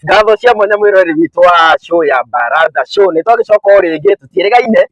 Ngatho cia mwanya mwĩroreri witũ wa show ya Baratha Show. Nĩ twagĩcoka o rĩngĩ tũtiĩrĩgaine,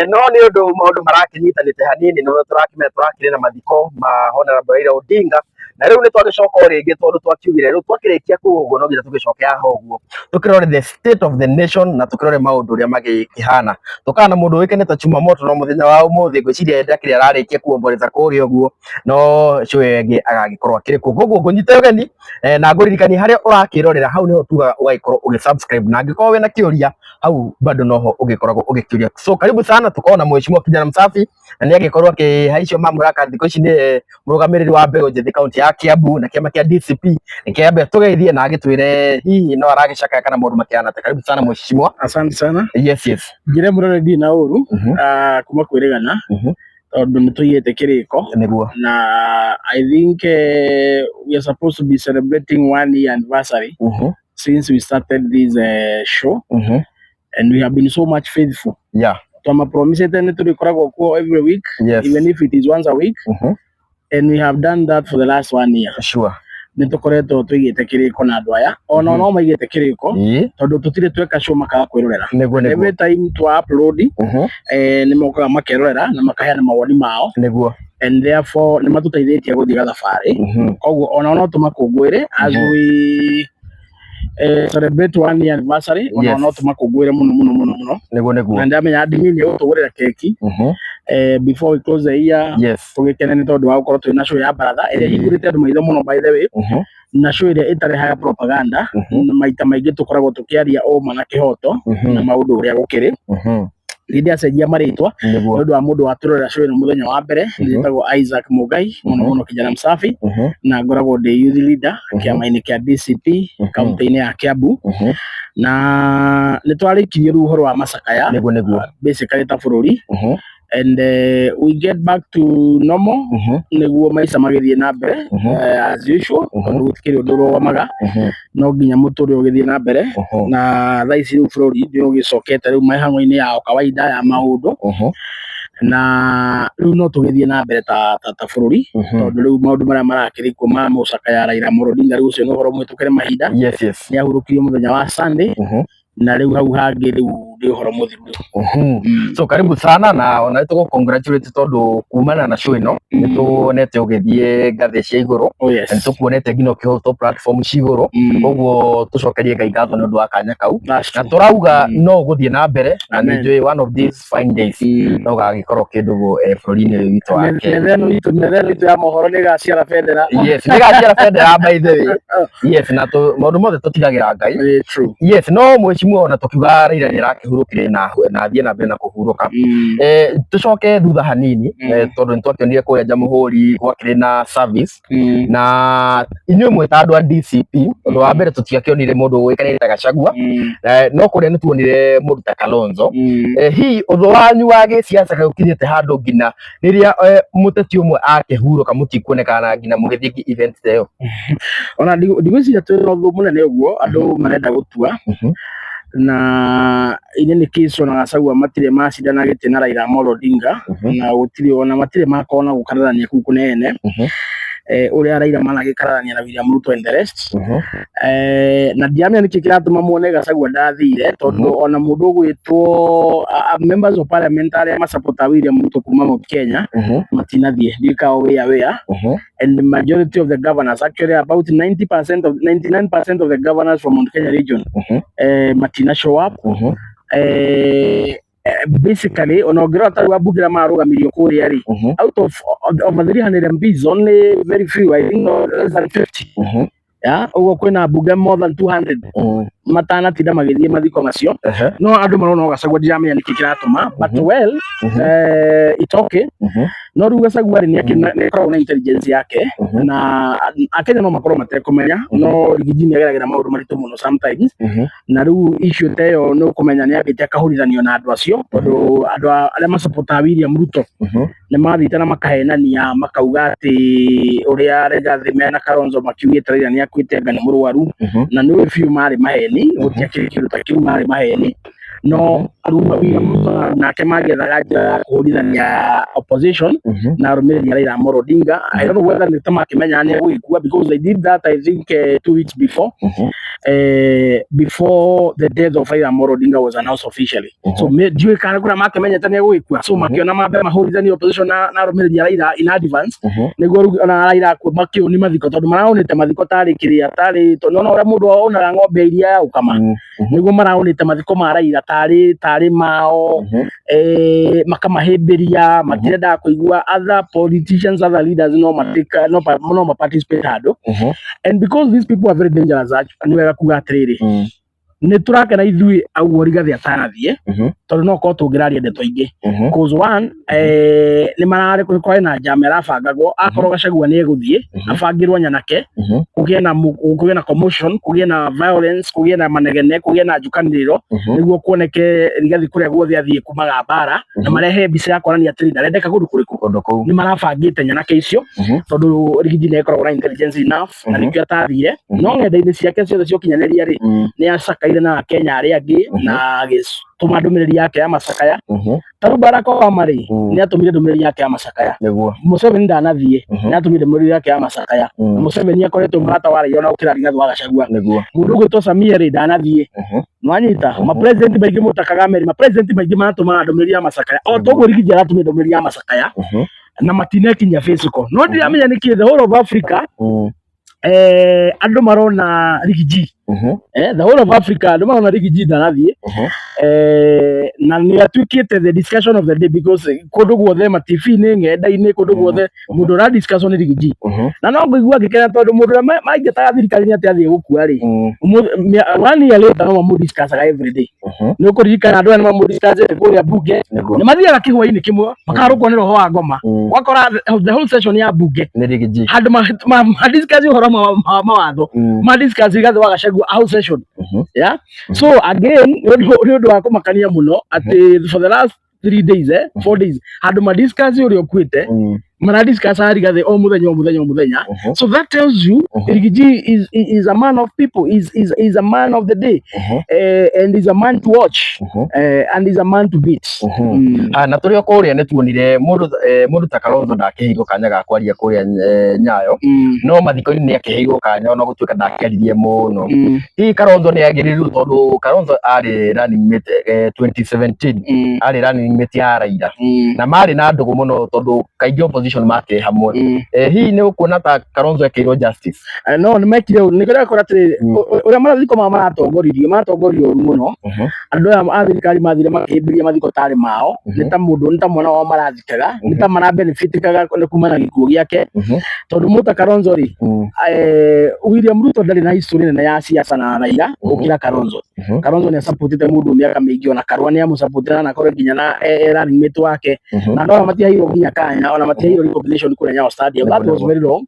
no nĩ ũndũ maũndũ marakĩnyitanĩte hanini, nĩ tũrakĩmenya tũrakĩrĩ na mathiko ma Honorable Raila Odinga, na rĩu nĩ twagĩcoka o rĩngĩ tondũ twakiugire rĩu twakĩrĩkia kũu ũguo no nginya tũgĩcoke haha ũguo tũkĩrore the state of the nation na tũkĩrore maũndũ ũrĩa magĩkĩhana. Tũkaga na mũndũ ũĩkaine ta Chuma Moto, no mũthenya wa ũmũthĩ ngwĩciria ndakĩrĩ ararĩkia kuomboreza kũrĩa ũguo, no show ĩyo ĩngĩ agagĩkorwo akĩrĩ kuo. Koguo ngũnyite ũgeni, na ngũririkanie harĩa ũrakĩrorera hau nĩho tugaga ũgagĩkorwo ũgĩ subscribe, na angĩkorwo wĩna kĩũria hau bado noho ũgĩkoragwo ũgĩkĩũria. So karibu sana, tukorwo na mheshimiwa Kijana Msafi, na nĩ agĩkorwo akĩhaicio mamlaka thikũ ici, nĩ mũrũgamĩrĩri wa mbeũ njĩthĩ kaunti ya Kiambu na kĩama kĩa DCP. Nĩkĩambe tũgeithie na agĩtwĩre hihi no aragĩcakaya kana maũndũ makĩhana atĩa. Karibu sana, mheshimiwa. Asante sana. Yes. Njĩre mũrore ndirĩ na ũru, kuma kwĩrĩgana, tondũ nĩ tũigĩte kĩrĩko na I think we are supposed to be celebrating one year anniversary since we started this show, and we have been so much faithful. Twamapromisete nĩ tũrĩkoragwo kuo every week, even if it is once a week, and we have done that for the last one year. Nĩ tũkoretwo tũigĩte kĩrĩko na andũ aya ona no maigĩte kĩrĩko, tondũ tũtirĩ tweka show makaga kwĩrorera. Every time twa upload, nĩ mokaga makerorera na makaheana mawoni mao, and therefore nĩ matũteithĩtie gũthiĩ gathabarĩ. Koguo ona no tũmakũngũĩre as we celebrate one year anniversary, ona no tũmakũngũĩre mũno mũno mũno mũno. Na ndamenya admin nĩ egũtũgũrĩra keki before we close the year, tũgĩkene nĩ tondũ wa gũkorwo twĩna show ya Baratha ĩrĩa ĩhingũrĩte andũ maitho mũno, by the way, na show ĩrĩa ĩtarehaga propaganda. Na maita maingĩ tũkoragwo tũkĩaria ũma na kĩhoto na maũndũ ũrĩa gũkĩrĩ. Nĩ ndĩacenjia marĩtwa nĩ ũndũ wa mũndũ watũrorera show ĩno mũthenya wa mbere. Njĩtagwo Isaac Mugai mũno mũno, Kijana Msafi, na ngoragwo ndĩ youth leader kĩama-inĩ kĩa DCP kaunti-inĩ ya Kiambu. Na nĩ twarĩkirie rĩu ũhoro wa macakaya Nĩguo nĩguo. basically ta bũrũri, and we get back to normal, nĩguo maica magĩthiĩ na mbere as usual, tondũ gũtikĩrĩ ũndũ ũrũgamaga, no nginya mũtũrĩre ũgĩthiĩ na mbere. Na thaa ici rĩu bũrũri nĩ ũgĩcokete rĩu mĩhang'o-inĩ ya kawaida ya maũndũ, na rĩu no tũgĩthiĩ na mbere ta bũrũri, tondũ rĩu maũndũ marĩa marakĩrĩ kuo ma mũcakaya Raila Amolo Odinga, rĩu ũcio nĩ ũhoro mũhĩtũkĩre mahinda. Nĩ ahurũkirio mũthenya wa Sunday, na rĩu hau hangĩ rĩu nĩ ũhoro mũthiru rĩu. So karibu sana, na ona nĩ tũgũ congratulate tondũ kumana na show ĩno nĩ tuonete ũgĩthiĩ ngathĩ cia igũrũ, na nĩ tũkuonete nginya ũkĩhotwo platform cia igũrũ. Koguo tũcokerie Ngai ngatho nĩ ũndũ wa kanya kau, That's na true. tũrauga no ũgũthiĩ na mbere, na nĩ Amen. njũĩ one of these fine days no ũgagĩkorwo kĩndũ bũrũri-inĩ ũyũ witũ wa Kenya. Metha ĩno itũ ya mohoro nĩ ĩgaciara bendera. Yes, nĩ gaciara bendera, by the way. Yes, na maũndũ mothe tũtigagĩra Ngai. True. Yes, no mheshimiwa, ona tũkiuga Raila nĩ arakĩhurũkire na athiĩ na mbere na kũhurũka, tũcoke thutha hanini, tondũ nĩ twakĩonire kũrĩa Jamhuri gwakĩrĩ na service, na inyuĩ mwĩ ta andũ a DCP, ũndũ wa mbere tũtiakĩonire mũndũ ũĩkaine ta Gachagua, no kũrĩa nĩ tuonire mũndũ ta Kalonzo. Hihi ũthũ wanyu wa gĩsiasa kaĩ ũkinyĩte handũ nginya rĩrĩa mũteti ũmwe akĩhurũka mũtikuonekana na nginya mũgĩthiĩ event ta ĩyo? Ona ndigwĩciria twĩna ũthũ mũnene ũguo andũ marenda gũtua, na inĩ nĩ case ona Gachagua matirĩ macindana gĩtĩ na Raila Amolo Odinga, na gũtirĩ ona matirĩ makorwo na gũkararania kũu kũnene, ũrĩa Raila managĩkararania na William Ruto and the rest. Na ndiramenya nĩkĩ kĩratũma muone Gachagua ndathire, tondũ ona mũndũ ũgwĩtwo members of parliament arĩa masapota William Ruto kuma Mount Kenya matinathiĩ, ndiũĩ kana wĩ aware, and the majority of the governors, actually about 90% of 99% of the governors from Mount Kenya region, matina show up. Basically ona ũngĩrora ta rĩu ambunge arĩa mararũgamirio kũrĩa rĩ, out of over 300 MPs, only very few, I think less than 50, yeah, ũguo kwĩna ambunge more than 200 matanatinda magĩthiĩ mathiko macio. No andũ marona o Gachagua, ndiramenya nĩkĩ kĩratũma, but well, it's okay. No rĩu Gachagua rĩ, nĩ akoragwo na intelligence yake, na Akenya no makorwo matekũmenya, no Riggy G nĩ ageragĩra maũndũ maritũ mũno sometimes, na rĩu issue ta ĩyo nĩ ũkũmenya nĩ ambĩte akahũrithanio na andũ acio, tondũ andũ arĩa masapotaga William Ruto nĩ mathiĩte na makahenania makauga atĩ ũrĩa Rigathĩ mena Kalonzo makiugĩte Raila nĩ akuĩte anga nĩ mũrwaru, na nĩ ũĩ biũ marĩ maheni, gũtiakĩrĩ kĩndũ ta kĩu, marĩ maheni. No William Ruto nake mangĩethaga njĩra ya kũhũrithania opposition na arũmĩrĩri a Raila Amolo Odinga. I don't know whether nĩ ta makĩmenyaga nĩ egũgĩkua, because they did that, I think, 2 weeks before, before the death of Raila Amolo Odinga was announced officially. So ndiũĩ kana kũrĩa makĩmenyete nĩ egũgĩkua, so makĩona mambe mahũrithanie opposition na arũmĩrĩri a Raila in advance, nĩguo rĩu ona Raila akua makĩũni mathiko, tondũ maraonete mathiko tarĩ kĩrĩa tarĩ nona ũrĩa mũndũ onaga ng'ombe iria ya gũkama, nĩguo maraonete mathiko ma Raila tarĩ mao, makamahĩmbĩria, matirendaga kũigua other politicians, other leaders no matika no ma participate handũ. And because these people are very dangerous, nĩ wega kuga atĩrĩrĩ, nĩ tũrakena ithuĩ ũguo Rigathĩ atanathiĩ, tondũ no korwo tũngĩraria ndeto ingĩ, cause one, nĩ mararĩ kwarĩ na njama ĩrabangagwo, akorwo Gachagua nĩ egũthiĩ, abangĩrwo nyanake, kũgĩe na commotion, kũgĩe na violence, kũgĩe na manegene, kũgĩe na njukanĩrĩro, nĩguo kuoneke Rigathĩ kũrĩa guothe athiĩ kumaga mbara, na marehe mbica ya kuonania atĩrĩ ndarendeka kũndũ kũrĩkũ. Kũndũ kũu. Nĩ marabangĩte nyanake icio, tondũ Rigiji nĩ ĩkoragwo na intelligence enough na nĩkĩo atathire. No ng'enda-inĩ ciake ciothe cia ũkinyanĩria rĩ, nĩ acakaire na Akenya arĩa angĩ na agĩtũma ndũmĩrĩri yake ya macakaya. Ta rĩu Barack Obama rĩ, nĩ atũmire ndũmĩrĩri yake ya macakaya. Museveni ndanathiĩ, nĩ atũmire ndũmĩrĩri yake ya macakaya. Na Museveni akoretwo mũrata wa Raila ona gũkĩra Rigathĩ wa Gachagua. Mũndũ ũgwĩtwo Samia rĩ, ndanathiĩ. Nwanyita mapresident maingĩ, mũta Kagame rĩ, mapresident maingĩ maratũmaga ndũmĩrĩri ya macakaya o toguo Rigiji aratũmire ndũmĩrĩri ya macakaya, na matinekinyia physical. No ndiramenya nĩkĩ the whole of Africa, andũ marona Rigiji, the whole of Africa andũ marona Rigiji ndanathiĩ, na nĩ atuĩkĩte the discussion of the day, because kũndũ guothe ma TV-inĩ, ng'enda-inĩ, kũndũ guothe mũndũ ũra discuss nĩ Rigiji. Na no ngũigua ngĩkena, tondũ mũndũ ũrĩa maingĩtaga thirikari-inĩ atĩ athiĩ gũkua rĩ, one year later no mamũ-discussaga every day. Nĩ ũkũririkana andũ aya nĩ mamũ-discussĩte kũrĩa bunge, nĩ mathiaga kĩhwainĩ kĩmwe makarũkwo nĩ roho wa ngoma, ũgakora the whole session ya bunge Nĩ Rigiji. handũ ma discuss ũhoro mawatho, ma discuss Rigathĩ wa Gachagua whole session. Yeah, so again nĩ ũndũ wa kũmakania mũno atĩ for the last 3 days, 4 days, handũ ma discuss ũrĩa ũkuĩte, mara discuss Rigathĩ o mũthenya, o mũthenya, o mũthenya. So that tells you Rigiji is a man of people, is a man of the day, and is a man to watch, and is a man to beat. Ah, na tũrĩ o kũrĩa nĩ tuonire mũndũ ta Kalonzo ndakĩheirwo kanya ga kwaria kũrĩa Nyayo, no mathiko-inĩ nĩ akĩheirwo kanya ona gũtuĩka ndakĩaririe mũno. Hihi Kalonzo nĩ agĩrĩirwo, tondũ Kalonzo arĩ running mate 2017, arĩ running mate ya Raila, na marĩ na ndũgũ mũno, tondũ kaingĩ opposition makĩrĩ hamwe. Hihi nĩ ũkuona ta Kalonzo ekĩirwo justice? No nĩ mekire ũru, nĩ kũrĩa kora atĩrĩrĩ, ũrĩa mathiko mao maratongoririo ũru mũno. Andũ aya a thirikari mathire makĩhĩmbĩria mathiko tarĩ mao, nĩ ta mũndũ, nĩ ta mwana wao marathikaga, nĩ ta marabenefitikaga nĩ kuma na gĩkuũ gĩake, tondũ mũta Kalonzo rĩ, William Ruto ndarĩ na history nene ya siasa na Raila gũkĩra Kalonzo. Kalonzo nĩ acapotĩte mũndũ mĩaka mĩingĩ, ona Karua nĩ amũcapotire na akorwo nginya na running mate wake, na andũ aya matiaheirwo nginya kanya, ona matiaheirwo recognition kũrĩa Nyayo Stadium. That was very wrong.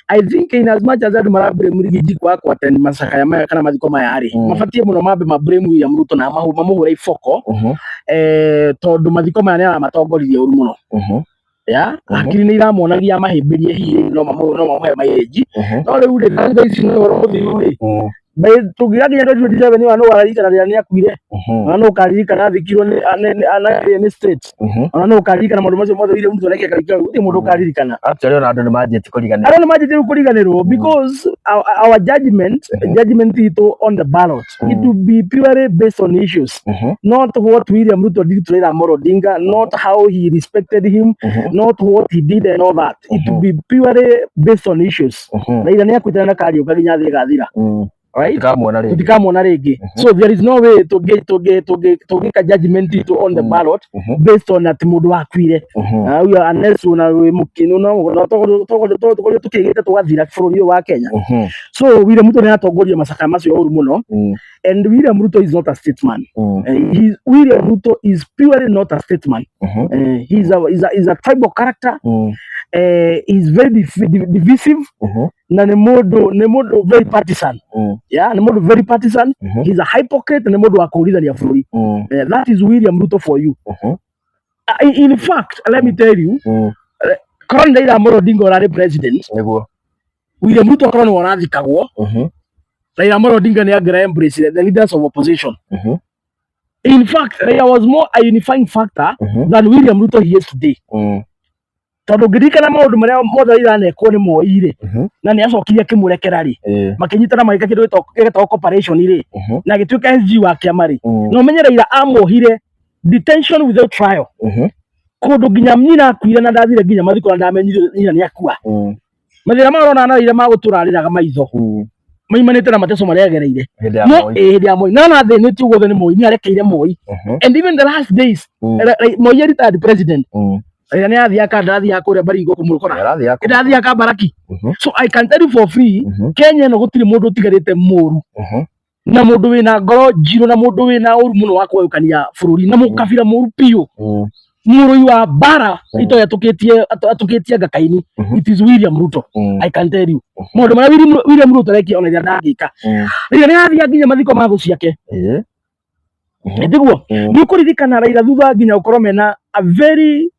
I think in as much as andũ mara blame Rigiji kwa kwaten macakaya maya kana mathiko maya rĩ, mabatiĩ mũno mambe ma blame William Ruto na mamũhũre iboko, tondũ mathiko maya nĩ aramatongoririe ũru mũno. Ya hakiri nĩ iramonagia mahĩmbĩrie, hihi no mamũhe mileage, no rĩu rĩ, thaa ici nĩ ũhoro mũthiru rĩ, tũngĩgakinya 2027, ona nũ ũkaririkana rĩrĩa nĩ akuire, ona nũ ũkaririkana athikirwo nĩ state, ona nũ ũkaririkana maũndũ macio mothe William Ruto arekeka gũtirĩ mũndũ ũkaririkana. Actually ona andũ nĩ manjĩtie kũriganĩrwo. Arĩa nĩ manjĩtie rĩu kũriganĩrwo, because our judgment itũ on the ballot, it will be purely based on issues, not what William Ruto did to Raila Amolo Odinga, not how he respected him, not what he did and all that. It will be purely based on issues. Raila nĩ akuĩte na kariũka nginya thĩ ĩgathira, right? Tũtikamuona rĩngĩ. Tutikamwona rĩngĩ. So there is no way tũngĩka judgment itũ on the ballot based on atĩ mũndũ wakuire. Ah, uyo unless una wĩ mũkinu, no tũkorirwo tũkĩgĩte tũgathira bũrũri ũyũ wa Kenya. So William Ruto nĩ atongoria macakaya macio ũru mũno, and William Ruto is not a statesman. William Ruto is purely not a statesman. He's a tribal character. He's very divisive, na nĩ mũndũ very partisan. Yeah, nĩ mũndũ very partisan. He's a hypocrite, nĩ mũndũ wa kũhũrithania bũrũri. That is William Ruto for you. In fact, let me tell you, korwo nĩ Raila Amolo Odinga ũrarĩ president, William Ruto korwo nĩwe ũrathikagwo, Raila Amolo Odinga nĩ angĩra embrace the leaders of opposition. In fact, Raila was more a unifying factor than William Ruto he is today. Tondũ ngĩririkana maũndũ marĩa mothe Raila anekwo nĩ Moi rĩ, na nĩ acokire akĩmũrekera rĩ, makĩnyitana magĩka kĩndũ gĩtagwo cooperation rĩ, na agĩtuĩka SG wa kĩama rĩ, na ũmenye Raila amuohire detention without trial, kũndũ nginya nyina akuire na ndathire nginya mathiko na ndamenyire nyina nĩ akua. Mathĩna marĩa ũrona na Raila ma gũtũra arĩraga maitho maimanĩte na mateso marĩa agereire. Hĩndĩ ya No Moi. ĩ hĩndĩ ya Moi no na thĩnĩtio guothe nĩ Moi, nĩ arekeire Moi. And even the last days, Moi retired president, Raila nĩ athiaga kandathiaga kũrĩa Baringo kũmũkora. Arathiĩ akũ. Ndathiaga Kambaraki. So I can tell you for free, Kenya ĩno gũtirĩ mũndũ ũtigarĩte mũru na mũndũ wĩna ngoro njirũ na mũndũ wĩna ũru mũno wa kũgayũkania bũrũri na mũkabira mũru biũ, mũrũi wa mbara itoĩ atũkĩtie atũkĩtie ngakaini. It is William Ruto. I can tell you, maũndũ marĩa William Ruto arekia ona rĩrĩa ndangĩka. Raila nĩ athiaga nginya mathiko ma thũ ciake. Nĩguo nĩ ũkũririkana Raila thutha nginya gũkorwo mena a very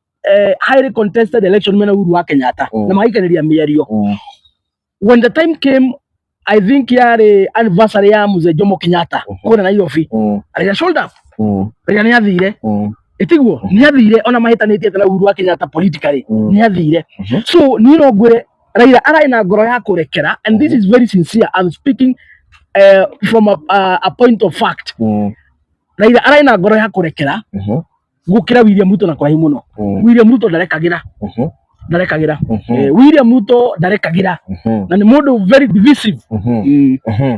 highly contested election mena Uhuru wa Kenyatta na magaikanĩria mĩario. When the time came, I think yarĩ anniversary ya Mzee Jomo Kenyatta kũrĩa Nairobi, Raila showed up. Raila nĩ athire. Ĩtiguo nĩ athire ona mahĩtanĩtie na Uhuru wa Kenyatta politically, nĩ athire. So niĩ no ngwĩre Raila ararĩ na ngoro ya kũrekera, and this is very sincere, I'm speaking from a point of fact. Raila ararĩ na ngoro ya kũrekera gũkĩra William Ruto na kũraihu mũno. William Ruto ndarekagĩra, ndarekagĩra. William Ruto ndarekagĩra na nĩ mũndũ very divisive.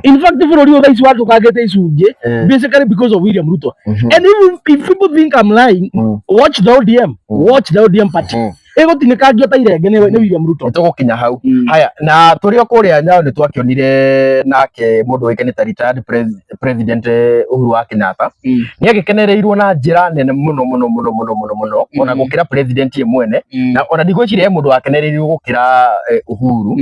In fact, bũrũri ũyũ thaa ici wathũkangĩte icunjĩ basically because of William Ruto. And if people think I'm lying, watch the ODM. Watch the ODM party. Ĩgũtinĩkangio ta irenge nĩ William Ruto. Nĩtũgũkinya hau. Haya, na tũrĩ o kũrĩa Nyayo nĩ twakĩonire nake mũndũ ũĩkaine ta retired president Uhuru wa Kenyatta nĩ agĩkenereirwo na njĩra nene mũno mũno mũno mũno mũno mũno, ona gũkĩra president ye mwene, na ona ndigwĩciria he mũndũ wakenereirwo gũkĩra Uhuru.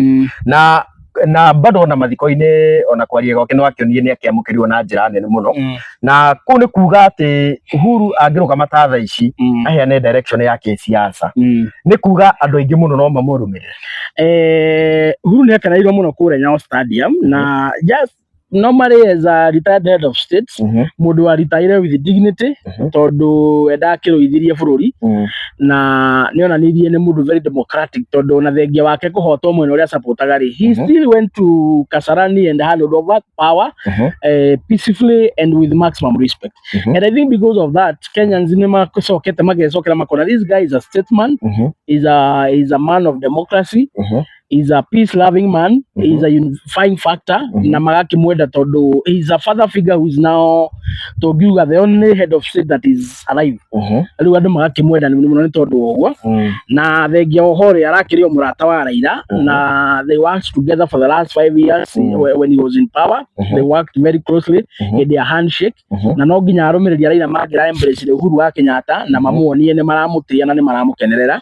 Na bado ona mathiko-inĩ, ona kwaria gwake nĩ wakĩonire nĩ akĩamũkĩrirwo na njĩra nene mũno, na kũu nĩ kuga atĩ Uhuru angĩrũgama ta thaa ici aheane direction ya kĩsiasa, nĩ kuga andũ aingĩ mũno no mamũrũmĩrĩre. Uhuru nĩ akenereirwo mũno kũrĩa Nyayo Stadium, na just normally as a retired head of state, mũndũ wa retire with dignity, tondũ ndakĩrũithirie bũrũri na nĩ onanirie nĩ mũndũ very democratic, tondũ ona thengia wake kũhotwo mwena ũrĩa supportaga rĩ, he still went to Kasarani and handed over power peacefully and with maximum respect. And I think because of that, Kenyans nĩ macokete magecokera makona this guy is a statesman, is a man of democracy, is a peace loving man, is a unifying factor, na magakĩmwenda tondũ he is a father figure who is now, tũngiuga, the only head of state that is alive. Rĩu andũ magakĩmwenda mũno nĩ tondũ wa ũguo. Na thengia oho rĩ, arakĩrĩ o mũrata wa Raila, na they worked together for the last 5 years when he was in power. They worked very closely hĩndĩ ya handshake, na no nginya arũmĩrĩri a Raila mangĩra embrace Uhuru wa Kenyatta na mamuonie nĩ maramũtĩĩa na nĩ maramũkenerera,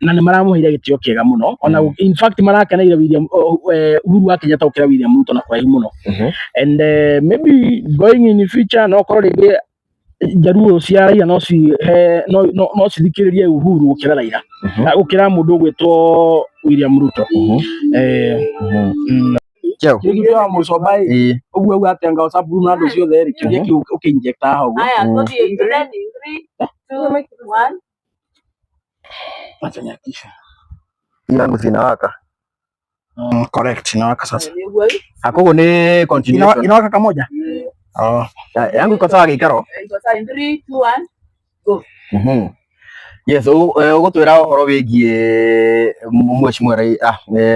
na nĩ maramũheire gĩtĩo kĩega mũno. Ona in fact marakeneire William Uhuru wa Kenyatta gũkĩra William Ruto na kũraihu mũno. And maybe going in the future, no korwo rĩngĩ njaruo cia Raila no cihe no cithikĩrĩrie Uhuru gũkĩra Raila, gũkĩra mũndũ ũgwĩtwo William Ruto. Kĩo. Kĩu wa mũcomba ĩ, ũguo auga atĩ anga WhatsApp group na andũ ciothe rĩ, kĩũria kĩu ũkĩ-inject haha ũguo. Haya, tũthiĩ. Ready? Three, two, one. Acha nyakisha. Yangu zinawaka. Correct, inawaka sasa. Nĩguo. Koguo nĩ continuation. Inawaka kamoja. Oh. Yangu iko sawa gĩikaro. Iko sawa. In three, two, one. Go. Yes, ũgũtwĩra ũhoro wĩgiĩ mheshimiwa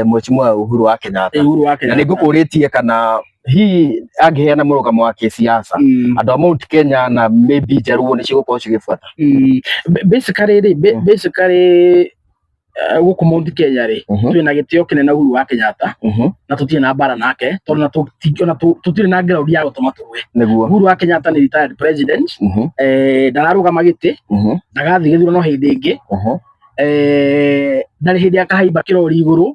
mheshimiwa Uhuru wa Kenyatta. Uhuru wa Na Kenyatta. nĩ ngũkũrĩtie kana hihi angĩheana mũrũgamo wa kĩsiasa, andũ a Mount Kenya na maybe Jaluo nĩ cigũkorwo cigĩbuata. Basically rĩ, basically gũkũ Mount Kenya rĩ, twĩna gĩtĩo kĩnene Uhuru wa Kenyatta, na tũtirĩ na mbara nake, tondũ ona tũtirĩ na ground ya gũtũma tũrũe. Uhuru wa Kenyatta nĩ retired president, ndararũgama gĩtĩ, ndagathiĩ gĩthurano hĩndĩ ĩngĩ, ndarĩ hĩndĩ akahaimba kĩrori igũrũ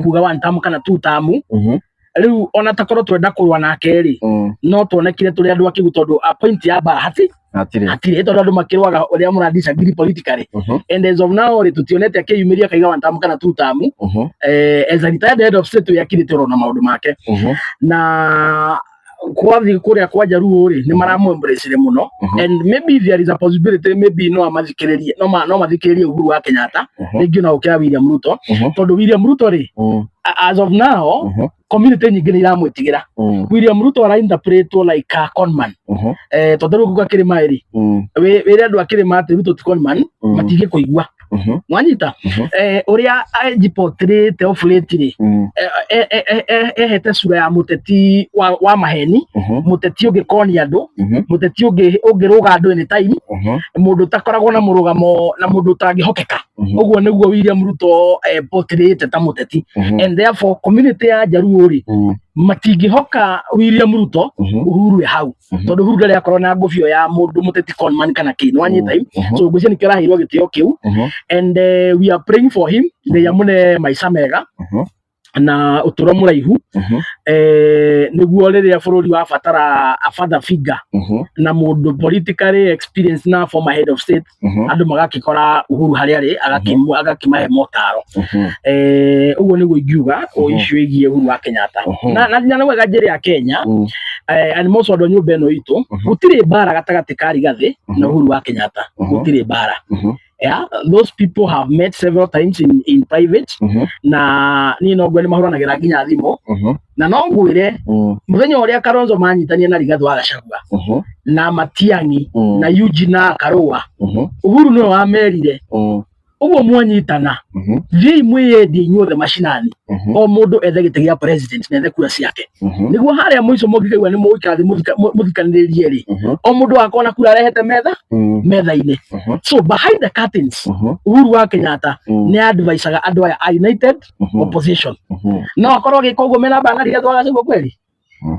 kuga one term kana two term. Rĩu ona takorwo twenda kũrũa nake rĩ, no tuonekire tũrĩ andũ akĩgu, tondũ a point ya mbara hati Hatirĩ. Hatirĩ, tondũ andũ makĩrũaga ũrĩa mũra disagree politically. And as of now rĩ, tũtionete akĩyumĩria akaiga one term kana two term. As a retired head of state, wĩ akirĩte ũrona maũndũ make, na Kwathiĩ kũrĩa kwa Jaluo rĩ, nĩ maramũ-embrace mũno, and maybe there is a possibility maybe no amathikĩrĩrie, no mathikĩrĩrie Uhuru wa Kenyatta rĩngĩ no gũkĩra William Ruto, tondũ William Ruto rĩ, as of now, community nyingĩ nĩ iramwĩtigĩra. William Ruto arainterpretwo like a conman, tondũ rĩu kuga kĩrĩma rĩ, wĩre andũ a kĩrĩma atĩ Ruto ti conman, matingĩkũigua. Mwanyita ũrĩa ajiportrayte of late rĩ, ehete sura ya mũteti wa maheni, mũteti ũngĩkonia andũ, mũteti ũngĩrũga andũ anytime, mũndũ ũtakoragwo na mũrũgamo na mũndũ ũtangĩhokeka. Ũguo nĩguo William Ruto portrayte ta mũteti, and therefore community ya Jaluo rĩ, matingĩhoka William Ruto Uhuru e hau, tondũ Uhuru ndarĩ akorwo na ngũbio ya mũndũ mũteti conman kana kĩ, nĩwanyita? So ngwĩciria nĩkĩo araheirwo gĩtĩo kĩu, and we are praying for him, Ngai amũne maica mega na ũtũro mũraihu, nĩguo rĩrĩa bũrũri wabatara a father figure na mũndũ politically experienced na former head of state, andũ magakĩkora Uhuru harĩa arĩ, agakĩmahe motaro. Ũguo nĩguo ingiuga o icio ĩgiĩ Uhuru wa Kenyatta. Na nĩ wega njĩra ya Kenya, and most andũ a nyũmba ĩno itũ, gũtirĩ mbara gatagatĩ ka Rigathĩ na Uhuru wa Kenyatta. Gũtirĩ mbara. Yeah, those people have met several times in private, na niĩ no ngwĩre nĩ mahũranagĩra nginya thimũ, na no ngwĩre mũthenya ũrĩa Kalonzo manyitania na Rigathĩ wa Gachagua na Matiang'i na Eugene na Karũa, Uhuru nĩwe wamerire ũguo mwanyitana, thiĩi mwĩyendie inyuothe macinani, o mũndũ ethe gĩtĩ gĩa president na ethe kura ciake, nĩguo harĩa mũico mũngĩkaigua nĩ mũgũikara thĩ mũthikanĩrĩrie rĩ, o mũndũ agakorwo na kura arehete metha metha-inĩ. So behind the curtains, Uhuru wa Kenyatta nĩ advisaga andũ aya a United Opposition. No akorwo agĩka ũguo mena mbara na Rigathĩ wa Gachagua kweli?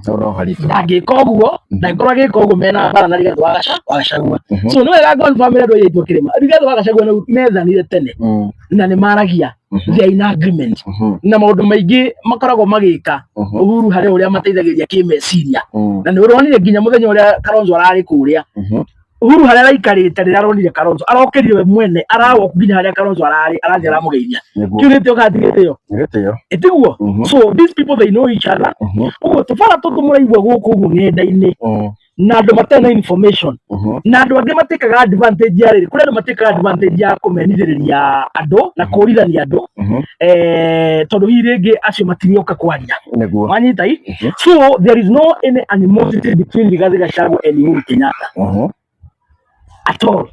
No haritũ. Ndangĩka ũguo, ndangĩkorwo agĩka ũguo mena mbara na Rigathĩ wa Gachagua. So nĩ wega confirm andũ aya aitũ a kĩrĩma, Rigathĩ wa Gachagua nĩ methanire tene na nĩ maragia, they are in agreement, na maũndũ maingĩ makoragwo magĩka, Uhuru harĩ ũrĩa mateithagĩrĩria kĩmeciria, na nĩ ũronire nginya mũthenya ũrĩa Kalonzo ararĩ kũrĩa, Uhuru harĩa araikarĩte rĩrĩa aronire Kalonzo, arokĩrire we mwene, arawalk nginya harĩa Kalonzo ararĩ, arathiĩ aramũgeithia. Kĩu nĩ gĩtĩo kana ti gĩtĩo? Nĩ gĩtĩo. Ĩtiguo? So these people, they know each other. Ũguo tũbara tũtũ mũraigua gũkũ ũguo ng'enda-inĩ na andũ matarĩ na information na andũ angĩ matĩkaga advantage ya rĩrĩ, kũrĩ andũ matĩkaga advantage ya kũmenithĩrĩria andũ na kũrithania andũ, tondũ hihi rĩngĩ acio matirioka kwaria. Nĩguo. Wanyita i? So there is no any animosity between Rigathi Gachagua and Uhuru Kenyatta at all.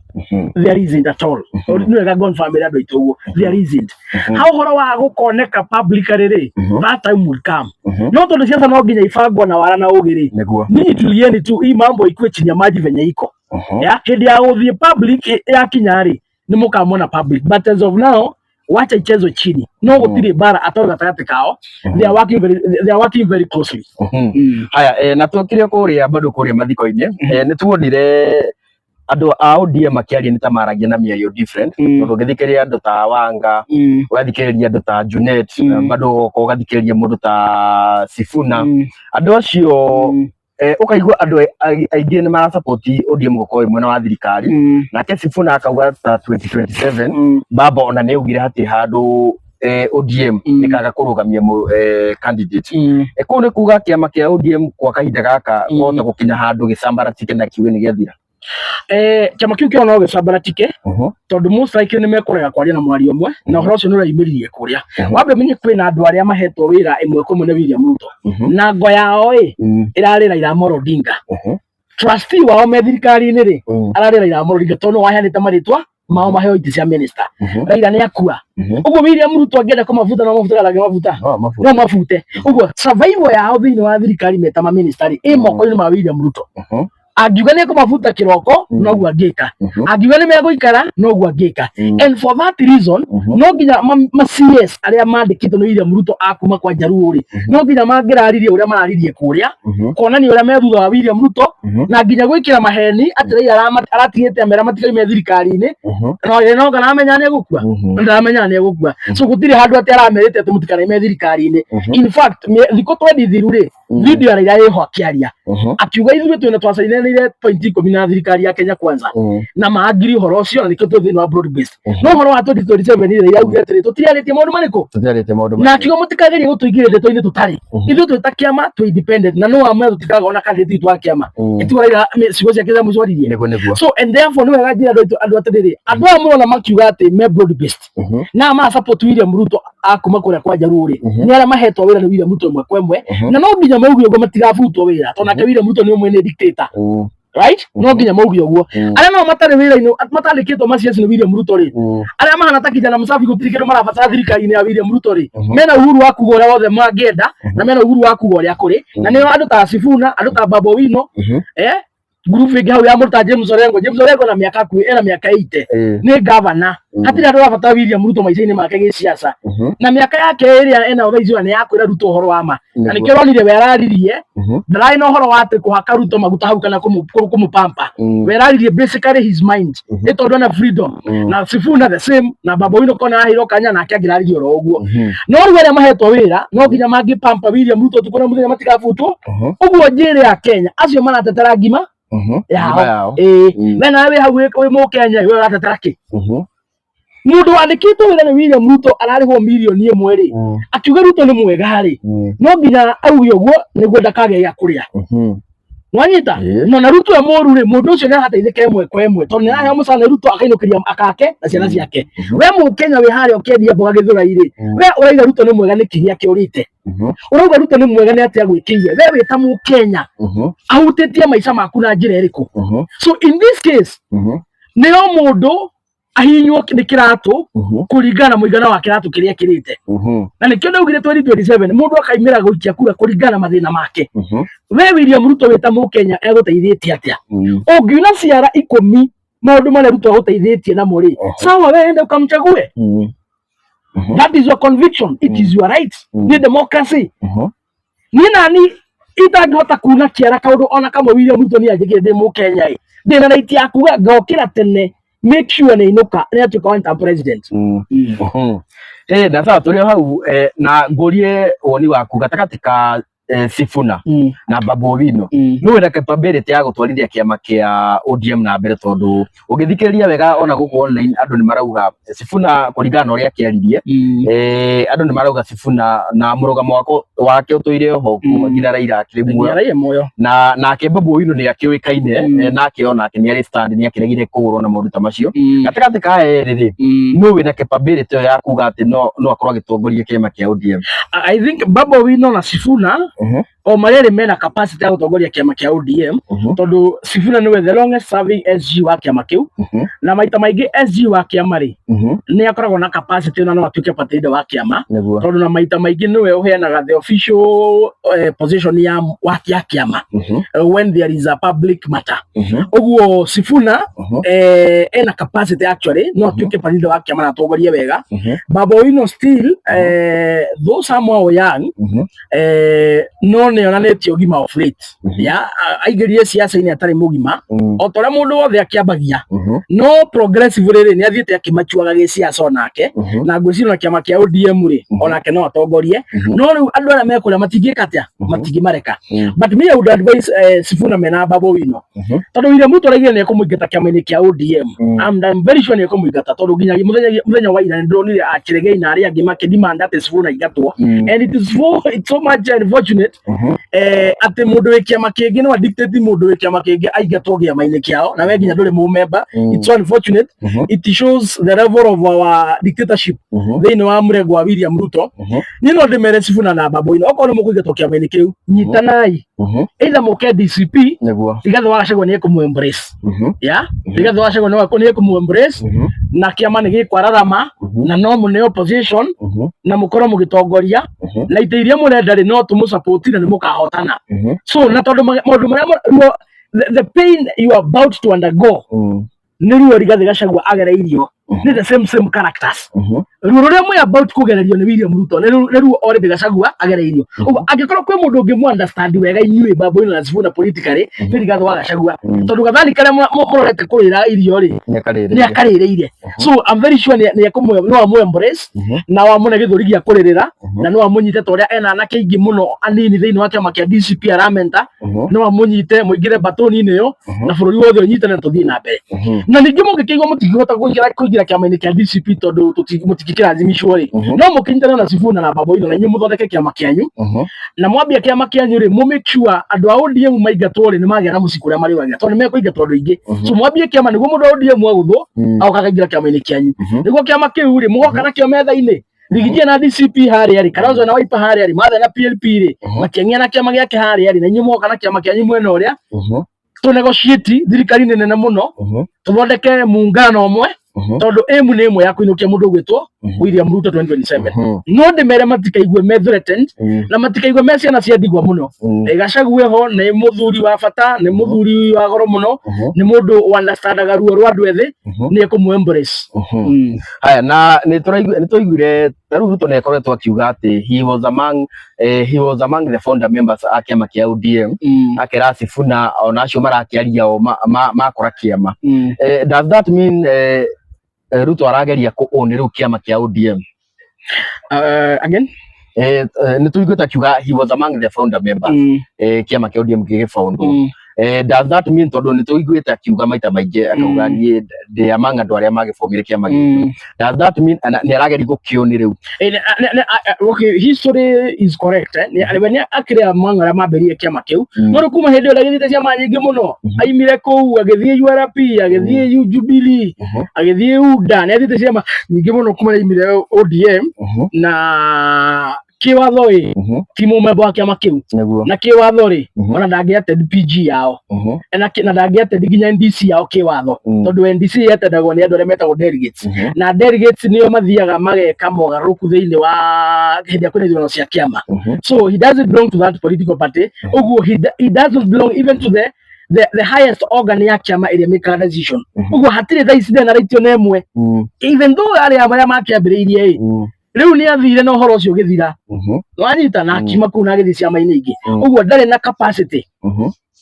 There isn't at all. Nĩ wega confirm andũ aitũ ũguo, there isn't. Ha ũhoro wa gũkoneka publicly rĩ, that time will come, no tondũ siasa no nginya ibangwo na wara na ũgĩ rĩ, ninyi tulieni tu, hii mambo ikuwe chini ya maji venye iko. Ya hĩndĩ ya gũthiĩ public yakinya rĩ, nĩ mũkamona public, but as of now, wacha ichezwe chini. No gũtirĩ mbara at all gatagatĩ kao. They are working very closely. Haya, na twokire kũrĩa bado kũrĩa mathiko-inĩ, nĩ tuonire andũ a ODM makĩaria nĩ ta maragia na mĩario different, tondũ ũngĩthikĩrĩria andũ ta Wanga, ũgathikĩrĩria andũ ta Junet, bado ũgoka ũgathikĩrĩria mũndũ ta Sifuna, andũ acio, ũkaigua andũ aingĩ nĩ marasupport ODM gũkorwo ĩ mwena wa thirikari. Nake Sifuna akauga ta 2027, baba ona nĩ augire hatirĩ handũ ODM ĩkaga kũrũgamia candidate. Kũu nĩ kuga kĩama kĩa ODM kwa kahinda gaka kũhota gũkinya handũ gĩcambaratike na kiuge nĩ gĩathira? Kĩama kĩu kĩo no gĩcambaratike, tondũ most likely nĩ mekũrega kwaria na mwario ũmwe, na ũhoro ũcio nĩ ũraimĩririe kũrĩa. Wambe ũmenye kwĩna andũ arĩa mahetwo wĩra ĩmwe kwa ĩmwe nĩ William Ruto, na ngo yao ĩ ĩrarĩ Raila Amolo Odinga. Trustee wao me thirikari-inĩ rĩ, ararĩ Raila Amolo Odinga, tondũ nĩwe waheanĩte marĩtwa mao maheo itĩ cia minister. Raila nĩ akua. Ũguo William Ruto angĩenda kũmabuta, no mabuta kana angĩmabuta? No mabuta. No mabute. Ũguo survival yao thĩinĩ wa thirikari meta ma minister rĩ, ĩ moko-inĩ ma William Ruto. Angiuga nĩ ekũmabuta kĩroko, noguo angĩka. Angiuga nĩ megũikara, noguo angĩka. And for that reason, no nginya ma CS arĩa mandĩkĩtwo nĩ William Ruto a kuma kwa Jaluo rĩ, no nginya mangĩraririe ũrĩa mararirie kũrĩa, kuonania ũrĩa me thutha wa William Ruto, na nginya gwĩkĩra maheni atĩ Raila aratigĩte amera matikaime thirikari-inĩ, no ĩ no kana amenya nĩ egũkua, ndaramenya nĩ egũkua. So gũtirĩ handũ atĩ aramerĩte atĩ mũtikanaime thirikari-inĩ. In fact, thikũ 20 thiru rĩ, Video ya Raila ĩho akĩaria akiuga ithuĩ twĩna twacainanĩire point 10 na thirikari ya Kenya Kwanza na maangiri ũhoro ũcio na nĩkĩo twĩ thĩinĩ wa broad based. No ũhoro wa 2027 rĩ, Raila augire atĩrĩ, tũtiarĩtie maũndũ marĩkũ? Tũtiarĩtie maũndũ. Na akiuga mũtikagerie gũtũingĩria ndeto-inĩ tũtarĩ. Ithuĩ twĩ ta kĩama twĩ independent na no amwe tũtikaga ona candidate witũ wa kĩama. Ĩtigwo Raila ciugo ciake cia mũico aririe. Nĩguo, nĩguo. So and therefore nĩ wega njĩra andũ atĩrĩrĩ, andũ aya mũrona makiuga atĩ me broad based na ma support William Ruto akuma kũrĩa kwa Jaluo rĩ, nĩ arĩa mahetwo wĩra nĩ William Ruto ĩmwe kwa ĩmwe, na no nginya mauge ũguo matigabutwo wĩra, tondũ nake William Ruto nĩ ũmwe nĩ dictator, right? No nginya mauge ũguo. Arĩa nao matarĩ wĩra-inĩ, matandĩkĩtwo maciaci nĩ William Ruto rĩ, arĩa mahana ta kijana msafi, gũtirĩ kĩndũ marabatara thirikari-inĩ ya William Ruto rĩ, mena uhuru wa kuga ũrĩa wothe mangĩenda na mena uhuru wa kuga ũrĩa kũrĩ, na nĩo andũ ta Sifuna, andũ ta Babu Owino, group ĩngĩ hau ya mũndũ ta James Orengo. James Orengo na mĩaka hakuhĩ ena mĩaka 80, nĩ gavana. Hatirĩ andũ arabatara William Ruto maica-inĩ make gĩciaca, na mĩaka yake ĩrĩa ena thaa ici nĩ ya kwĩra Ruto ũhoro wa ma, na nĩkĩo ũronire we araririe, ndararĩ na ũhoro wa atĩ kũhaka Ruto maguta hau kana kũmũpampa. We araririe basically his mind, nĩ tondũ ena freedom. Na Sifuna the same, na Babu Owino kona araheirwo kanya nake angĩraririe oro ũguo. No rĩu arĩa mahetwo wĩra no nginya mangĩpampa William Ruto ũtukũ na mũthenya matigabutwo. Ũguo njĩre ya Kenya acio maratetera ngima yao. Ngima yao. Ĩĩ. We nawe wĩ hau wĩ mũkenya, we ũratetera kĩ? Mũndũ wandĩkĩtwo wĩra nĩ William Ruto ararĩhwo mirioni 1 rĩ, akiuga Ruto nĩ mwega rĩ, no nginya auge ũguo nĩguo ndakagĩa gĩa kũrĩa. Nwanyita? No na Ruto e mũru rĩ, mũndũ ũcio nĩ arateithĩka ĩmwe kwa ĩmwe tondũ nĩ araheo mũcara nĩ Ruto akainũkĩria akake na ciana ciake. We mũkenya wĩ harĩa ũkĩendia mboga Gĩthũrai rĩ, we ũrauga Ruto nĩ mwega nĩkĩ gĩake ũrĩte? Ũrauga Ruto nĩ mwega nĩ atĩa gwĩkĩire? We wĩ ta mũkenya ahutĩtie maica maku na njĩra ĩrĩkũ? So in this case nĩo mũndũ ahihinywo nĩ kĩratũ kũringana na mũigana wa kĩratũ kĩrĩa ekĩrĩte, na nĩkĩo ndaugire 2027 mũndũ akaimĩra gũikia kura kũringana na mathĩna make. We William Ruto wĩ ta mũkenya egũteithĩtie atĩa? Ũngiuna ciara 10 maũndũ marĩa Ruto agũteithĩtie namo rĩ, sawa, we enda ukamchague. That is your conviction, it is your right. Nĩ democracy. Niĩ nani itangĩhota kuna kĩara kaũndũ ona kamwe William Ruto nĩ anjĩkire ndĩ mũkenya ĩ, ndĩna right ya kuga ngokĩra tene make sure nĩ inũka nĩ atuĩka one term president. Na sawa, tũrĩ o hau, na ngũrie woni waku gatagatĩ ka Sifuna na Babu Owino. Nũ wĩna capability ya gũtwarithia kĩama kĩa ODM na mbere? Tondũ ũngĩthikĩrĩria wega ona gũkũ online andũ nĩ marauga Sifuna, kũringana na ũrĩa akĩaririe, andũ nĩ marauga Sifuna na mũrũgamo wake ũtũire oho kuma nginya Raila akĩrĩ muoyo. Nginya muoyo. Na nake Babu Owino nĩ akĩũĩkaine, nake onake nĩ arĩ stand, nĩ akĩregire kũgũrwo na maũndũ ta macio. Gatagatĩ ka erĩ rĩ, nũ wĩna capability ĩyo ya kuga atĩ no akorwo agĩtongoria kĩama kĩa ODM? I think Babu Owino na Sifuna o marĩa erĩ mena capacity ya gũtongoria kĩama kĩa ODM, tondũ Sifuna nĩwe the longest serving SG wa kĩama kĩu, na maita maingĩ SG wa kĩama rĩ, nĩ akoragwo na capacity na no atuĩke party leader wa kĩama, tondũ na maita maingĩ nĩwe ũheanaga the official position ya kĩama when there is a public matter. Ũguo Sifuna ena capacity actually, no atuĩke party leader wa kĩama na atongorie wega. Babu Owino still, though somehow young, no nĩ onanĩtie ũgima of late ya aingĩrire siasa-inĩ atarĩ mũgima o ta ũrĩa mũndũ wothe akĩambagia, no progressive rĩrĩ nĩ athiĩte akĩmachuaga gĩsiasa onake, na ngwĩciria na kĩama kĩa ODM rĩ, onake no atongorie. No rĩu andũ arĩa mekũrĩa matingĩka atĩa, matingĩmareka. But me, I would advise Sifuna mena Babu Owino, tondũ William Ruto araigire nĩ ekũmũingata kĩama-inĩ kĩa ODM. I'm very sure nĩ ekũmũingata, tondũ nginya mũthenya wa ira nĩ ndĩronire Achiregei na arĩa angĩ makĩdemand atĩ Sifuna aingatwo. And it's so much unfortunate atĩ mũndũ wĩ kĩama kĩngĩ no adictate mũndũ wĩ kĩama kĩngĩ aingatwo kĩama-inĩ kĩao, na we nginya ndũrĩ mũmemba. It's so unfortunate. It shows the level of our dictatorship thĩinĩ wa mũrengo wa William Ruto. Niĩ no ndĩmere Sifuna na Babu Owino, okorwo nĩ mũkũingatwo kĩama-inĩ kĩu, nyitanai, either mũke DCP. Rigathĩ wa Gachagua nĩ ekũmũ embrace. Ya Rigathĩ wa Gachagua nĩ ekũmũ embrace na kĩama nĩ gĩkwararama na no mũneo opposition na mũkorwo mũgĩtongoria na itĩ iria mũrenda rĩ, no tũmũ support na nĩ mũkahotana. So na tondũ maũndũ marĩa the pain you are about to undergo nĩ ruo Rigathĩ Gachagua agereirio. Nĩ the same same characters. Ruo rũrĩa mwĩ about kũgererio nĩ William Ruto nĩ ruo already Gachagua agereirio. Ũguo angĩkorwo kwĩ mũndũ ũngĩmũ understand wega inyuĩ Babu Owino na Sifuna politically, nĩ Rigathĩ wa Gachagua, tondũ gathani karĩa mũrorete kũrĩra irio rĩ, nĩ akarĩrĩire. So I'm very sure nĩ ekũmũ, no amũ embrace na wamũne gĩthũri gĩa kũrĩrĩra, na no amũnyite ta ũrĩa ena anake aingĩ mũno anini thĩinĩ wa kĩama kĩa DCP aramenta. No amũnyite mũingĩre batoni-inĩ ĩyo na bũrũri wothe ũnyitane na tũthiĩ na mbere. Na ningĩ mũngĩkĩigua mũtingĩhota kũingĩra kĩama-inĩ kĩa DCP tondũ mũtingĩkĩrathimicwo rĩ, no mũkĩnyitane na Sifuna na Babu Owino na inyuĩ mũthondeke kĩama kĩanyu. Na mwambia kĩama kĩanyu rĩ, mũ make sure andũ a ODM maingatwo rĩ, nĩ magĩa na mũciĩ kũrĩa marĩũragĩra, tondũ nĩ mekũingatwo andũ aingĩ. So mwambie kĩama nĩguo mũndũ wa ODM agũthwo agoka akaingĩra kĩama-inĩ kĩanyu, nĩguo kĩama kĩu rĩ, mũgoka nakĩo metha-inĩ. Riggy G na DCP harĩa rĩ, Kalonzo na Wiper harĩa rĩ, Martha na PLP rĩ, Matiang'i na kĩama gĩake harĩa rĩ, na inyuĩ mũgoka na kĩama kĩanyu mwena ũrĩa, tũ negotiate thirikari nĩ nene mũno, tũthondeke muungano ũmwe, tondũ aim nĩ ĩmwe ya kũinũkia mũndũ ũgwĩtwo William Ruto 2027. No ndĩmere matikaigue me threatened na matikaigue me ciana cia ndigwa mũno. Gachagua ho nĩ mũthuri wa bata, nĩ mũthuri wa goro mũno, nĩ mũndũ understandaga ruo rwa andũ ethĩ, nĩ ekũmũ embrace. Haya, na nĩ twaiguire ta rĩu Ruto nĩ akoretwo akiuga atĩ he was among the founder members a kĩama kĩa ODM, akera Sifuna ona acio marakĩaria o makora kĩama. Does that mean Ruto arageria kũ own rĩu kĩama kĩa ODM? Again? Nĩ tũiguĩte akiuga he was among the founder members kĩama kĩa ODM gĩgĩboundwo. Does that mean, tondũ nĩ tũiguĩte akiuga maita maingĩ akauga, "Niĩ ndĩ among andũ arĩa magĩbomire kĩama gĩkĩ," does that mean nĩ arageria gũkĩũni rĩu? Okay, history is correct, eh? Nĩ nĩ akĩrĩ among arĩa mambĩrĩirie kĩama kĩu, no rĩu kuma hĩndĩ ĩyo ndagĩthiĩte ciama nyingĩ mũno. Aimire kũu agĩthiĩ URP, agĩthiĩ Jubilee, agĩthiĩ UDA. Nĩ athiĩte ciama nyingĩ mũno kuma aimire ODM. Na kĩwatho ĩ, ti mũmemba wa kĩama kĩu. Na kĩwatho rĩ, ona ndangĩ attend PG yao na ndangĩ attend nginya NDC yao kĩwatho, tondũ NDC yetendagwo nĩ andũ arĩa metagwo delegates, na delegates nĩo mathiaga mageka mogarũrũku thĩinĩ wa hĩndĩ ĩrĩa kwĩna ithurano cia kĩama. So he doesn't belong to that political party. Ũguo he doesn't belong even to the highest organ ya kĩama ĩrĩa mĩkaga decision. Ũguo hatirĩ thaa ici ndena right ona ĩmwe, even though arĩa arĩa makĩambĩrĩirie ĩ, rĩu nĩ athire na ũhoro ũcio ũgĩthira. Wanyita na akiuma kũu na agĩthiĩ ciama-inĩ ingĩ. Ũguo ndarĩ na capacity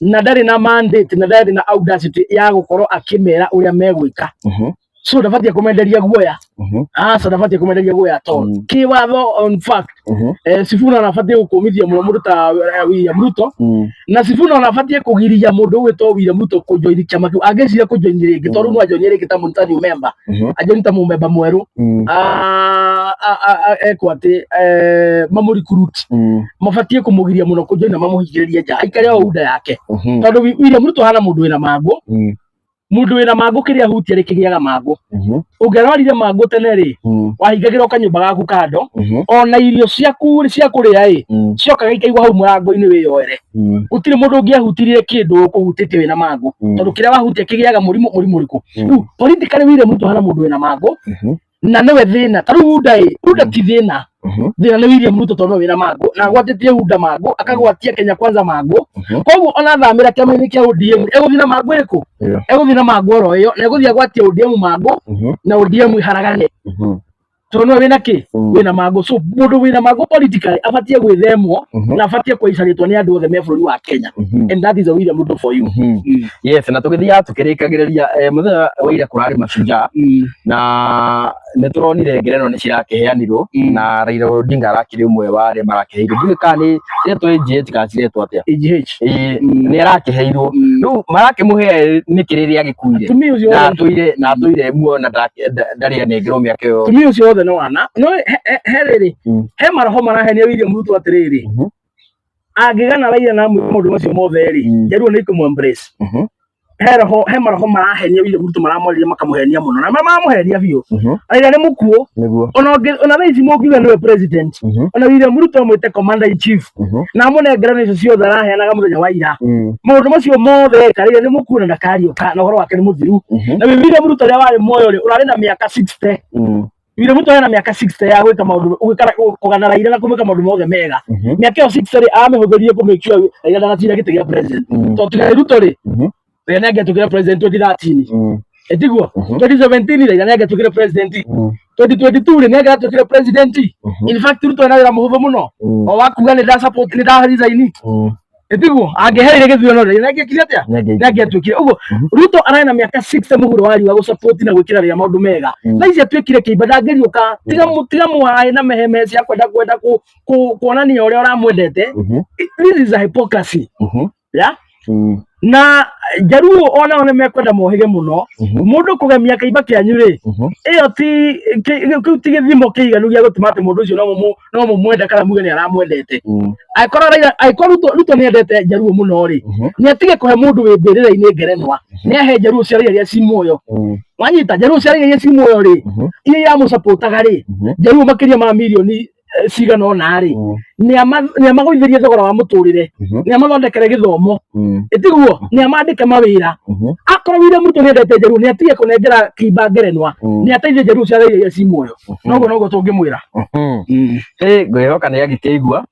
na ndarĩ na mandate na ndarĩ na audacity ya gũkorwo akĩmera ũrĩa megwĩka. So ndabatiĩ kũmenderia guoya. Aca, ndabatiĩ kũmenderia guoya at all. Kĩwatho, on fact, Sifuna anabatiĩ gũkũmithia mũno mũndũ ta William Ruto, na Sifuna anabatiĩ kũgiria mũndũ ũgwĩtwo William Ruto kũjoini kĩama kĩu angĩciria kũjoini rĩngĩ, tondũ no ajoini rĩngĩ ta new member, ajoini ta mũmemba mwerũ. Ekwo atĩ mamũ recruit, mabatiĩ kũmũgiria mũno kũjoina, mamũhingĩrĩrie nja, aikare o UDA yake, tondũ William Ruto hana mũndũ wĩna mangũ. Mũndũ wĩna mangũ, kĩrĩa ahutia rĩ kĩgĩaga mangũ. Ũngĩarwarire mangũ tene rĩ, wahingagĩrwo kanyũmba gaku kando, ona irio ciaku cia kũrĩa ĩ, ciokaga ikaigwo hau mũrango-inĩ wĩyoere. Gũtirĩ mũndũ ũngĩahutirie kĩndũ ũkũhutĩtie wĩna mangũ, tondũ kĩrĩa wahutia kĩgĩaga mũrimũ. Mũrimũ ũrĩkũ? Rĩu politically William Ruto hana mũndũ wĩna mangũ na nĩwe thĩna. Ta rĩu UDA ĩ, UDA ti thĩna. Thĩna nĩ William Ruto, tondũ wĩna mangũ na agwatĩtie UDA mangũ, akagwatia Kenya Kwanza mangũ. Koguo ona thamĩra kĩama-inĩ kĩa ODM, egũthiĩ na mangũ ĩrĩkũ? Egũthiĩ na mangũ oro ĩyo, na egũthiĩ agwatie ODM mangũ na ODM iharagane, tondũ nĩwe wĩna kĩ? Wĩna mangũ. So mũndũ wĩna mangũ politically abatiĩ gwĩthemwo na abatiĩ kũicarĩtwo nĩ andũ othe me bũrũri wa Kenya, and that is a William Ruto for you. Yes, na tũgĩthiaga tũkĩrĩkagĩrĩria, mũthenya wa ira kũrarĩ mashujaa na nĩ tũronire ngerenwa nĩ cirakĩheanirwo na Raila Odinga arakĩrĩ ũmwe wa arĩa marakĩheirwo. Ndiũĩ kana nĩ ciretwo AGH kana ciretwo atĩa. AGH. Ĩĩ, nĩ arakĩheirwo. Rĩu marakĩmũhe nĩkĩ rĩrĩa agĩkuire? Tumia ũcio na atũire muoyo na ndarĩ anengerwo mĩaka ĩyo. Tumia ũcio wothe nĩ wana no he rĩrĩ, he maroho marahenia William Ruto atĩrĩrĩ, angĩgana Raila na amwĩke maũndũ macio mothe rĩ, njaruo nĩ ikũmũ embrace. He roho, he maroho marahenia William Ruto, maramwarĩria makamũhenia mũno na maramũhenia biũ. Raila nĩ mũkuũ. Ona ona thaa ici mũngiuga nĩwe president, ona William Ruto amwĩte commander in chief na amũnengerane icio ciothe araheanaga mũthenya wa ira, maũndũ macio mothe eka, Raila nĩ mũkuũ na ndakariũka na ũhoro wake nĩ mũthiru. Na William Ruto ũrĩa warĩ muoyo rĩ, ũrarĩ na mĩaka 60. William Ruto ena mĩaka 60 ya gwĩka maũndũ, gwĩka kũgana Raila na kũmwĩka maũndũ mothe mega. Mĩaka ĩyo 60 rĩ, amĩhũthĩrire kũ make sure Raila ndagatinda gĩtĩ gĩa president, tondũ tiga Ruto rĩ, Raila nĩ angĩatuĩkire president 2013. Ĩtiguo? 2017 Raila nĩ angĩatuĩkire president. 2022 rĩ, nĩ angĩatuĩkire president. In fact, Ruto ena wĩra mũhũthũ mũno o wa kuga nĩ nda support, nĩ nda resign. Ĩtiguo? Angĩehereire gĩthurano rĩ, nĩ angĩekire atĩa? Nĩ angĩatuĩkire ũguo. Ruto ararĩ na mĩaka 60 mũhuro wa riũa gũsupport na gwĩkĩra Raila maũndũ mega. Thaa ici atuĩkire kĩimba, ndangĩriũka. Tiga mũhaĩ na meheme cia kwenda kuonania ũrĩa ũramwendete. This is a hypocrisy. Yeah? Na Njaruo onao nĩ mekwenda mohĩge mũno. Mũndũ kũgemia kĩimba kĩanyu rĩ, ĩyo ti kĩu ti gĩthimo kĩiganu gĩa gũtũma atĩ mũndũ ũcio no mũmwende kana muge nĩ aramwendete. Angĩkorwo Raila, angĩkorwo Ruto nĩ endete Njaruo mũno rĩ, nĩ atige kũhe mũndũ wĩ mbĩrĩra-inĩ ngerenwa, nĩ ahe Njaruo cia Raila iria ci muoyo. Wanyita, Njaruo cia Raila iria ci muoyo rĩ, iria iramũcapotaga rĩ, Njaruo makĩria ma mirioni cigana ũna rĩ, nĩ amagũithĩrie thogora wa mũtũrĩre, nĩ amathondekere gĩthomo, ĩtiguo, nĩ amandĩke mawĩra. Akorwo William Ruto nĩ endete Njaruo, nĩ atige kũnengera kĩimba ngerenwa, nĩ ateithie Njaruo cia Raila iria ci muoyo. Noguo noguo tũngĩmwĩra. Ngwĩhoka nĩ agĩkĩigua.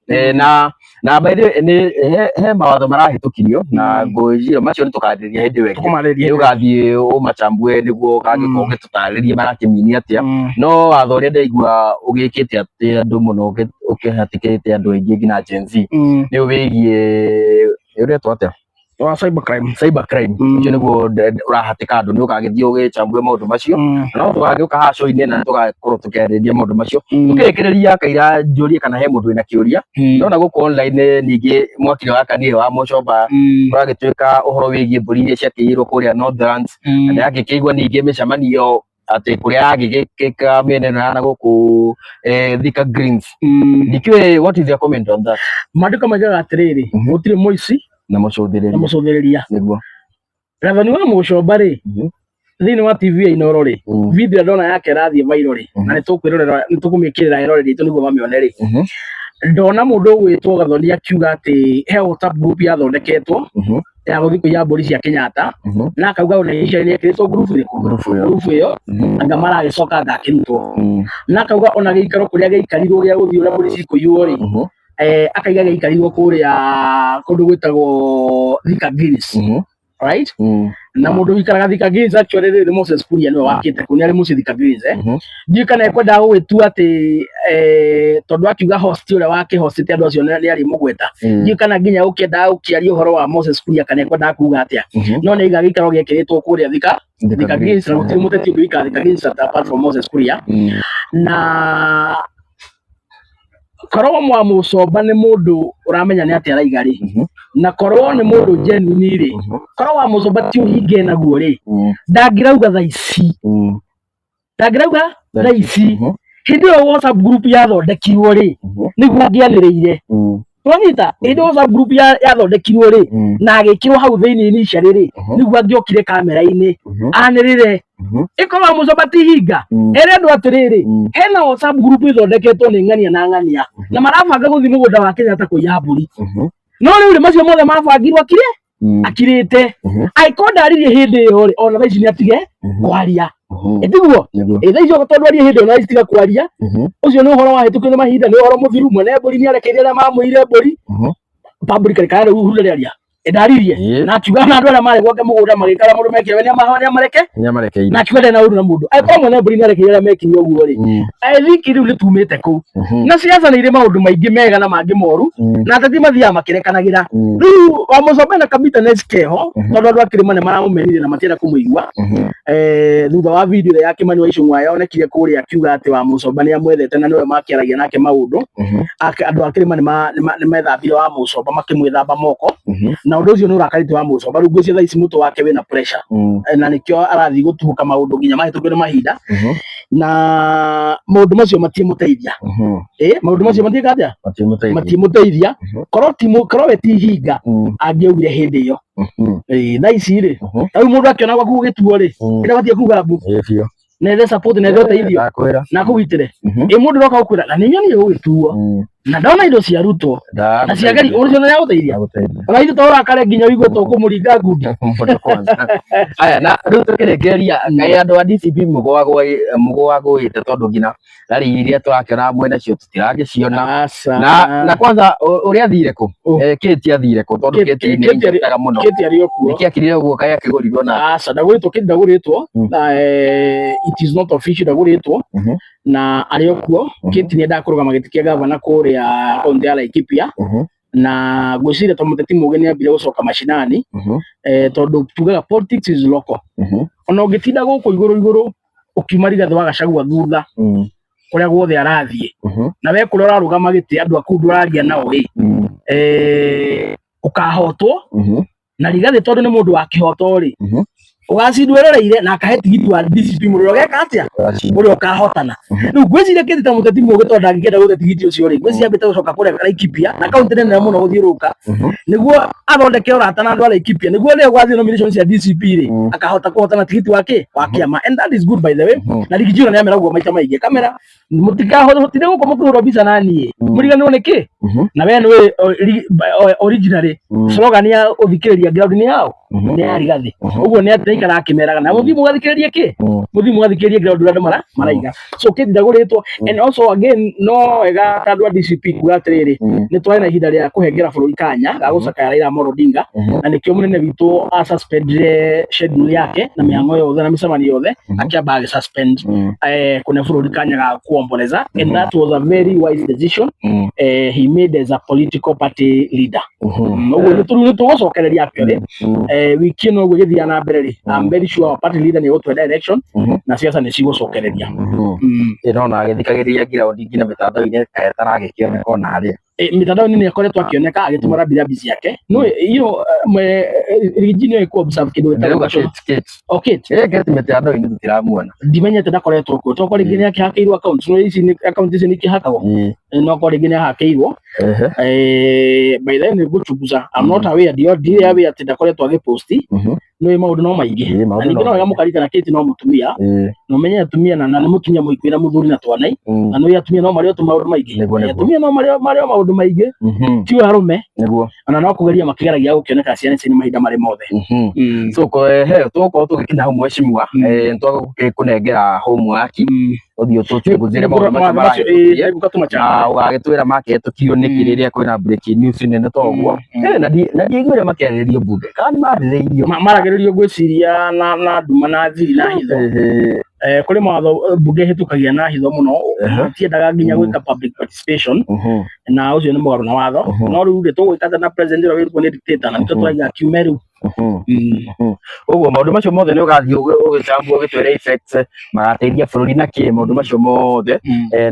Na by the way, nĩ he mawatho marahĩtũkirio na ngwĩciria macio nĩ tũkarĩrĩria hĩndĩ ĩyo ĩngĩ. Tũkũmarĩrĩria. Nĩ ũgathiĩ ũmachambue nĩguo ũgagĩkorwo ũgĩtũtarĩria marakĩmini atĩa. No watho ũrĩa ndaigua ũgĩkĩte atĩ andũ mũno, ũkĩhatĩkĩte andũ aingĩ nginya Gen Z, nĩ wĩgiĩ ũretwo atĩa? Wa cyber crime. Cyber crime. Ũcio nĩguo ũrahatĩka andũ, nĩ ũgagĩthiĩ ũgĩchambue maũndũ macio. No tũgagĩũka haha show-inĩ na tũgakorwo tũkĩarĩrĩria maũndũ macio. Tũkĩrĩkĩrĩria kaira njũrie kana he mũndũ wĩna kĩũria. Ndona gũkũ online ningĩ mwakire wa kanitha wa Mũcomba ũragĩtuĩka ũhoro wĩgiĩ mbũri iria ciakĩiyirwo kũrĩa Northlands. Na ndĩrakĩigua ningĩ mĩcemanio atĩ kũrĩa yagĩgĩkĩka mĩena ĩno ya na gũkũ Thika Greens. Ndikĩũĩ what is your comment on that? Maandĩko maigaga atĩrĩrĩ, gũtirĩ mũici na na mũcũthĩrĩria. Mũcũthĩrĩria. Nĩguo. Gathoni wa Mũcomba rĩ, thĩinĩ wa TV ya Inooro rĩ, video ndona yake ĩrathiĩ viral rĩ, na nĩ tũkwĩrorera, nĩ tũkũmĩkĩrĩra eroreri aitũ nĩguo mamĩone rĩ, ndona mũndũ ũgwĩtwo Gathoni akiuga atĩ he WhatsApp group yathondeketwo ya gũthiĩ kũiya mbũri cia Kenyatta, na akauga ona icio nĩ ekĩrĩtwo group ĩrĩkũ? Group ĩyo. Group ĩyo, anga maragĩcoka anga akĩrutwo. Na akauga ona gĩikaro kũrĩa gĩaikarirwo gĩa gũthiĩ ũrĩa mbũri cikũiywo rĩ, akaiga gĩaikarirwo kũrĩa kũndũ gwĩtagwo Thika Greens. Right? Na mũndũ wikaraga Thika Greens actually rĩ, nĩ Moses Kuria, nĩwe wakĩte kũu, nĩ arĩ mũciĩ Thika Greens. Ndiũĩ kana ekwendaga gũgĩtua atĩ tondũ akiuga host ũrĩa wakĩhostĩte andũ acio nĩ arĩ mũgweta. Ndiũĩ kana nginya ũkĩendaga gũkĩaria ũhoro wa Moses Kuria kana ekwendaga kuga atĩa. No nĩ aiga gĩikaro gĩekĩrĩtwo kũrĩa Thika Greens, na gũtirĩ mũteti ũngĩ wĩikaraga Thika Greens apart from Moses Kuria. Na korwo Mwamũcomba nĩ mũndũ ũramenya nĩ atĩa araiga rĩ, na korwo nĩ mũndũ genuine rĩ, korwo Wamũcomba ti ũhinge naguo rĩ, ndangĩrauga thaa ici, ndangĩrauga thaa ici. Hĩndĩ ĩyo WhatsApp group yathondekirwo rĩ, nĩguo angĩanĩrĩire. Twanyita, hĩndĩ ĩyo WhatsApp group yathondekirwo rĩ, na agĩkĩrwo hau thĩinĩ initially rĩ, nĩguo angĩokire kamera-inĩ anĩrĩre. Ĩkorwo Wamũcomba ti hinga, ere andũ atĩrĩrĩ, hena WhatsApp group ĩthondeketwo nĩ ng'ania na ng'ania na marabanga gũthiĩ mũgũnda wa Kenyatta kũiya mbũri. No rĩu rĩ, macio mothe mabangirwo akire akirĩte. Angĩkorwo ndaririe hĩndĩ ĩyo rĩ, ona thaa ici nĩ atige kwaria. Ĩtiguo? Ĩ thaa icio tondũ arie hĩndĩ ĩyo na tiga kwaria, ũcio nĩ ũhoro wahĩtũkio nĩ mahinda, nĩ ũhoro mũthiru. Mwene mbũri nĩ arekeire arĩa mamũire mbũri publicly, kana rĩu Uhuru ndarĩ ndaririe na akiuga na andũ arĩa marĩ gwake mũgũnda magĩkara mũndũ mekire we nĩ amareke Nĩamarekeire. Na akiuga ndarĩ na ũru na mũndũ. Angĩkorwo mwene mbũri nĩ arekeire arĩa mekire ũguo rĩ, I think rĩu nĩ tumĩte kũu. Na siasa nĩ irĩ maũndũ maingĩ mega na mangĩ moru, na ateti mathiaga makĩrekanagĩra. Rĩu Wamũcomba na kabitterness keho, tondũ andũ a kĩrĩma nĩ maramũmenire na matienda kũmũigua thutha wa video ĩrĩa ya Kimani wa Ichung'wa yonekire kũrĩa akiuga atĩ Wamũcomba nĩ amwethete na nĩwe makĩaragia nake maũndũ. Andũ a kĩrĩma nĩ methambire Wamũcomba, makĩmwĩthamba moko, na ũndũ ũcio nĩ ũrakarĩtie Wamũcomba. Rĩu ngwĩciria thaa ici mũtwe wake wĩna pressure, na nĩkĩo arathiĩ gũtuhũka maũndũ nginya mahĩtũkio nĩ mahinda, na maũndũ macio matiĩmũteithia. Maũndũ macio matiĩka atĩa? Matiĩmũteithia. Matiĩmũteithia. Korwo we ti hinga, angĩaugire hĩndĩ ĩyo. Thaa ici rĩ, rĩu mũndũ akĩona gwaku gũgĩtuo rĩ, ĩrĩa batiĩ kuga mbu Ĩĩ biũ. Nethe support, nethe ũteithio Ndakwĩra. Na kũgitĩre. Ĩ mũndũ ũroka gũkwĩra na nĩ nyonire gũgĩtuo. Na ndona indo cia Ruto na cia Gari ũcio nĩ agũteithia. Ndagũteithia. Ona ithuĩ to ũrakare nginya ũigue tũkũmũringa ngundi. Mũndũ kwanza. Aya, na rĩu tũkĩrĩkĩrĩria, kaĩ andũ a DCP mũgũagũĩte tondũ nginya rari iria tũrakĩona mwena cio tũtiragĩciona. Aca. Na kwanza ũrĩa athire kũ? Ũ. Kate athire kũ? Tondũ Kate nĩ injectaga mũno. Kate arĩ o kuo. Nĩkĩ akirire ũguo kaĩ akĩgũrirwo na Aca, ndagũrĩtwo, Kate ndagũrĩtwo. Na it is not official, ndagũrĩtwo. Na arĩ o kuo. Kate nĩ endaga kũrũgama gĩtĩ kĩa gavana kũrĩa kaũntĩ ya Laikipia. Na ngwĩciria ta mũteti mũgĩ nĩ ambire gũcoka macinani, tondũ tugaga politics is local. Ona ũngĩtinda gũkũ igũrũ igũrũ ũkiuma Rigathĩ wa Gachagua thutha kũrĩa guothe arathiĩ, na we kũrĩa ũrarũgama gĩtĩ andũ aku ndũraria nao rĩ, ũkahotwo. Na Rigathĩ tondũ nĩ mũndũ wa kĩhoto rĩ, ũgacindwo eroreire na akahe tigiti wa DCP mũndũ ũrĩa ũgeka atĩa, ũrĩa ũkahotana. Rĩu ngwĩciria Kate ta mũteti mũgĩ tondũ ndangĩkĩenda gũte tigiti ũcio rĩ, ngwĩciria ambĩte gũcoka kũrĩa Laikipia na kaũntĩ nene mũno gũthiũrũrũka nĩguo athondeke ũrata na andũ a Laikipia, nĩguo rĩrĩa gwathiĩ nomination cia DCP rĩ, akahota kũhotana tigiti wa kĩ wa kĩama, and that is good, by the way. Na Riggy G nĩ amera ũguo maita maingĩ, kamera mũtikahotire gũkũ mũkĩhũrwo mbica na niĩ, mũriganĩrwo nĩ kĩ na we nĩ originally slogan ya ũthikĩrĩria ground nĩ yao nĩ ya Rigathĩ. Ũguo nĩ atĩ aikara akĩmeraga na mũthiĩ mũgathikĩrĩrie kĩ, mũthiĩ mũgathikĩrĩrie ground ũrĩa andũ maraiga. So Kate ndagũrĩtwo. And also again, no wega ta andũ a DCP kuga atĩrĩrĩ, nĩ twarĩ na ihinda rĩa kũhengera bũrũri kanya ga gũcakaya Raila Amolo Odinga, na nĩkĩo mũnene witũ a suspendire schedule yake na mĩhang'o yothe na mĩcemanio yothe, akĩamba agĩ suspend kũne bũrũri kanya ga kuomboleza, and that was a very wise decision he made as a political party leader. Ũguo nĩ tũrĩu nĩ tũgũcokereria actually wiki ĩno ũguo ĩgĩthiaga na mbere rĩ, I'm very sure our party leader nĩ egũtũhe direction na siasa nĩ cigũcokereria. Ĩrona agĩthikagĩrĩria ground nginya mĩtandao-inĩ kaĩ ataragĩkĩoneka ona harĩa. Mitandao-inĩ nĩ akoretwo akĩoneka agĩtũma rambirambi ciake, no Riggy G nĩ ku observe kĩndũ gĩtagwo Ndĩrauga Kate, Kate. Oh, Kate. Kate mĩtandao-inĩ tũtiramuona. Ndimenyete ndakoretwo kuo, tokorwo rĩngĩ nĩ akĩhakĩirwo account, no ici nĩ account ici nĩ ikĩhakagwo. No korwo rĩngĩ nĩ ahakĩirwo. By the way, nĩ ngũchunguza, I'm not aware, ndirĩ aware atĩ ndakoretwo agĩposti. No maũndũ no maingĩ. Maũndũ Na ningĩ no no wega maingĩ. mũkaririkana Kate no mũtumia, na ũmenye atumia na nĩ mũtumia mũhiku na mũthuri na twana, na nĩ atumia no marĩo maũndũ maingĩ. Nĩguo. Atumia no marĩo maũndũ maingĩ, ti arũme. Ona no kũgeria makĩgeragia gũkĩoneka ciana ici nĩ mahinda marĩ mothe. So he tũgũkorwo tũgĩkinya hau mheshimiwa, nĩtwagũkũnengera homework, ũthiĩ ũtũchunguzĩre maũndũ macio marahĩtũkirie na ũgagĩtwĩra makĩhĩtũkio nĩkĩ rĩrĩa kwĩna breaking news nene ta ũguo. Na ndiaiguire makĩarĩrĩrio mbunge kana nĩ marĩrĩirio? Maragĩrĩrio ngwĩciria na nduma na thiri na hitho. Kũrĩ mawatho mbunge ĩhĩtũkagia na hitho mũno, matiendaga nginya gwĩka public participation, na ũcio nĩ mũgarũ na watho. No rĩu rĩ, tũgwĩka atĩa na president ũrĩa wĩrutwo nĩ dictator na nĩkĩo tũraiga kiume rĩu. Ũguo maũndũ macio mothe nĩ ũgathiĩ ũgĩcambua ũgĩtwĩra effects magateithia bũrũri na kĩ maũndũ macio mothe.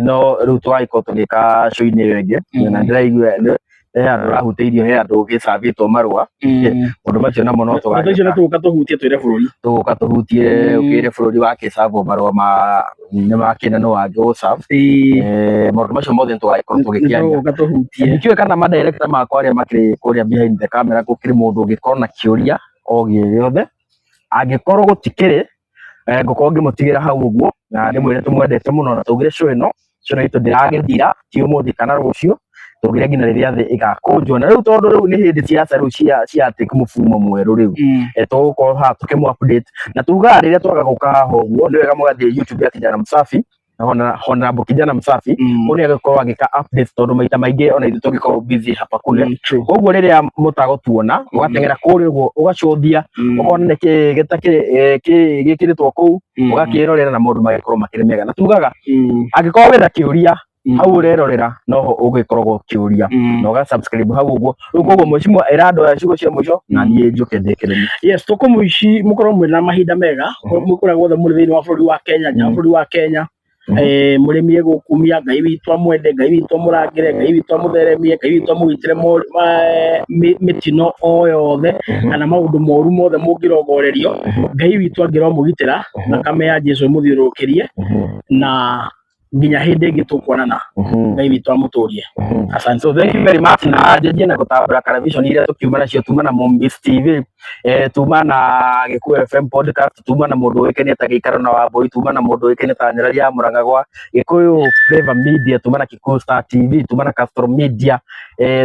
No rĩu tũgagĩkorwo tũgĩka show-inĩ ĩyo ĩngĩ, na ndĩraigua he andũ ũrahutĩirio, he andũ ũgĩcabĩtwo marũa, maũndũ macio namo no Maũndũ macio nĩ tũgagĩka. Tũgũka tũhutie twĩre bũrũri. Tũgũka tũhutie ũkĩre bũrũri wakĩcabwo marũa ma nĩ makĩna no wangĩ gũcab. Maũndũ macio mothe nĩ tũgagĩkorwo tũgĩkĩaria. Tũgũka tũhutie. Ndikĩũĩ kana madirector makwa arĩa makĩrĩ kũrĩa behind the camera gũkĩrĩ mũndũ ũngĩkorwo na kĩũria o gĩothe. Angĩkorwo gũtikĩrĩ, ngũkorwo ngĩmũtigĩra hau ũguo na ndĩmwĩre tũmwendete mũno na tũgire show ĩno, show ĩno itũ ndĩragĩthira ti ũmũthĩ kana rũciũ, tũgire nginya rĩrĩa thĩ ĩgakũnjwo. Na rĩu tondũ rĩu nĩ hĩndĩ siasa rĩu cia take mũbumo mwerũ rĩu, tũgũkorwo haha tũkĩmũ update na tugaga rĩrĩa twaga gũka haha ũguo nĩ wega mũgathiĩ YouTube ya Kijana Msafi, Honorable Kijana Msafi, ũrĩa agĩkorwo agĩka updates tondũ maita maingĩ ona ithuĩ tũngĩkorwo busy hapa kule. Koguo rĩrĩa mũtagũtuona ũgateng'era kũrĩa ũguo ũgacũthia, ũkona nĩkĩ gĩtakĩrĩ gĩkĩrĩtwo kũu, ũgakĩrorera na maũndũ magĩkorwo makĩrĩ mega. Na tugaga angĩkorwo wĩna kĩũria hau ũrerorera noho ũgĩkoragwo ũkĩũria na ũga subscribe hau ũguo. Rĩu koguo mheshimiwa ĩra andũ aya ciugo cia mũico na niĩ njũke ndĩkĩrĩrie. Yes, tũkũmũici mũkorwo mwĩna mahinda mega kũrĩa guothe mũrĩ thĩinĩ wa bũrũri wa Kenya, nja wa bũrũri wa Kenya. Mũrĩmi egũkumia Ngai witũ amwende, Ngai witũ amũrangĩre, Ngai witũ amũtheremie, Ngai witũ amũgitĩre mĩtino o yothe kana maũndũ moru mothe mũngĩrongorerio. Ngai witũ angĩromũgitĩra, thakame ya Jesu ĩmũthiũrũrũkĩrie na Nginya hĩndĩ ĩngĩ tũkuonana, Ngai witũ amũtũrie. Asante. So thank you very much, na njanjie na gũtambũra television iria tũkiuma nacio. Tuma na Mombis TV, tuma na Gĩkuũ FM podcast, tuma na mũndũ ũĩkaine ta Gĩikaro na Wambui, tuma na mũndũ ũĩkaine ta Nyarari ya Mũrang'a gwa Gĩkũyũ Flavor Media, tuma na Kikuyu Star TV, tuma na Castro Media,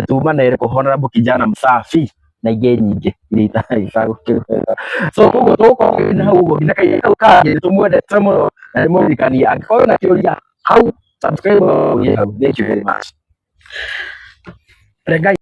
tuma na ĩrĩkũ, Honorable Kijana Msafi, na ingĩ nyingĩ iria itagũkĩgweta. So koguo tũgũkorwo na hau ũguo nginya kahinda kau kangĩ. Nĩ tũmwendete mũno na nĩ mũririkanie, angĩkorwo wĩna kĩũria hau, subscribe hau. Thank you very much. Regai.